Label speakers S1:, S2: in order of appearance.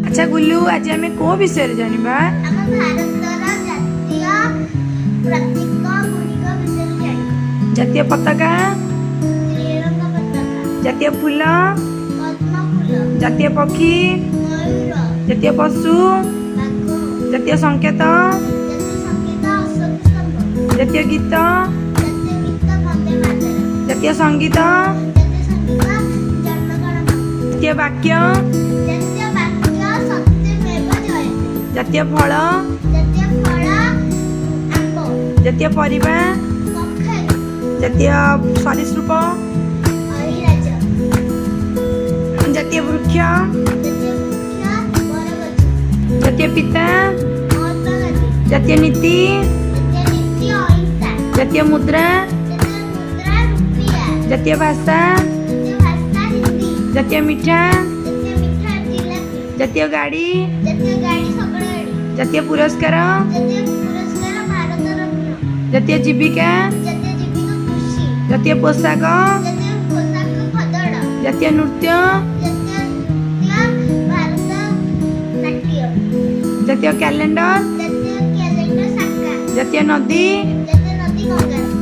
S1: ଆଚ୍ଛା ଗୁଲୁ, ଆଜି ଆମେ କୋଉ ବିଷୟରେ ଜାଣିବା?
S2: ଆମ ଭାରତର ଜାତୀୟ ପ୍ରତୀକ ଗୁଡ଼ିକ ବିଷୟରେ ଜାଣିବା।
S1: ଜାତୀୟ ପତାକା?
S2: ତ୍ରିରଙ୍ଗା ପତାକା।
S1: ଜାତୀୟ ଫୁଲ?
S2: ପଦ୍ମ ଫୁଲ।
S1: ଜାତୀୟ ପକ୍ଷୀ?
S2: ମୟୂର।
S1: ଜାତୀୟ ପଶୁ?
S2: ବାଘ।
S1: ଜାତୀୟ ସଂକେତ?
S2: ଜାତୀୟ ସଂକେତ ଅଶୋକ ସ୍ତମ୍ଭ।
S1: ଜାତୀୟ ଗୀତ?
S2: ଜାତୀୟ ଗୀତ ବନ୍ଦେ ମାତରମ୍।
S1: ଜାତୀୟ ସଙ୍ଗୀତ?
S2: ଜାତୀୟ ସଙ୍ଗୀତ ଜନଗଣ ମନ।
S1: ଜାତୀୟ ବାକ୍ୟ?
S2: ଜାତୀୟ ବାକ୍ୟ ସତ୍ୟମେବ ଜୟତେ।
S1: ଜାତୀୟ ଫଳ?
S2: ଜାତୀୟ ଫଳ ଆମ୍ବ।
S1: ଜାତୀୟ ପରିବା?
S2: କଖାରୁ।
S1: ଜାତୀୟ ସରୀସୃପ?
S2: ଅହିରାଜ।
S1: ଜାତୀୟ ବୃକ୍ଷ?
S2: ଜାତୀୟ ବୃକ୍ଷ ବରଗଛ।
S1: ଜାତୀୟ ପିତା?
S2: ମହାତ୍ମା ଗାନ୍ଧୀ।
S1: ଜାତୀୟ ନୀତି?
S2: ଜାତୀୟ ନୀତି ଅହିଂସା।
S1: ଜାତୀୟ ମୁଦ୍ରା?
S2: ଜାତୀୟ ମୁଦ୍ରା ରୁପିଆ।
S1: ଜାତୀୟ ଭାଷା?
S2: ଜାତୀୟ ଭାଷା ହିନ୍ଦୀ।
S1: ଜାତୀୟ ମିଠା?
S2: ଜାତୀୟ ମିଠା ଜିଲାପି।
S1: ଜାତୀୟ ଗାଡ଼ି?
S2: ଜାତୀୟ ଗାଡ଼ି ଶଗଡ଼ ଗାଡ଼ି।
S1: ଜାତୀୟ ପୁରସ୍କାର?
S2: ଜାତୀୟ ପୁରସ୍କାର ଭାରତ ରତ୍ନ।
S1: ଜାତୀୟ ଜୀବିକା?
S2: ଜାତୀୟ ଜୀବିକା କୃଷି।
S1: ଜାତୀୟ ପୋଷାକ?
S2: ଜାତୀୟ ପୋଷାକ ଖଦଡ଼।
S1: ଜାତୀୟ ନୃତ୍ୟ?
S2: ଜାତୀୟ ନୃତ୍ୟ ଭାରତ ନାଟ୍ୟ।
S1: ଜାତୀୟ କ୍ୟାଲେଣ୍ଡର?
S2: ଜାତୀୟ କ୍ୟାଲେଣ୍ଡର ଶାକା।
S1: ଜାତୀୟ ନଦୀ?
S2: ଜାତୀୟ ନଦୀ ଗଙ୍ଗା।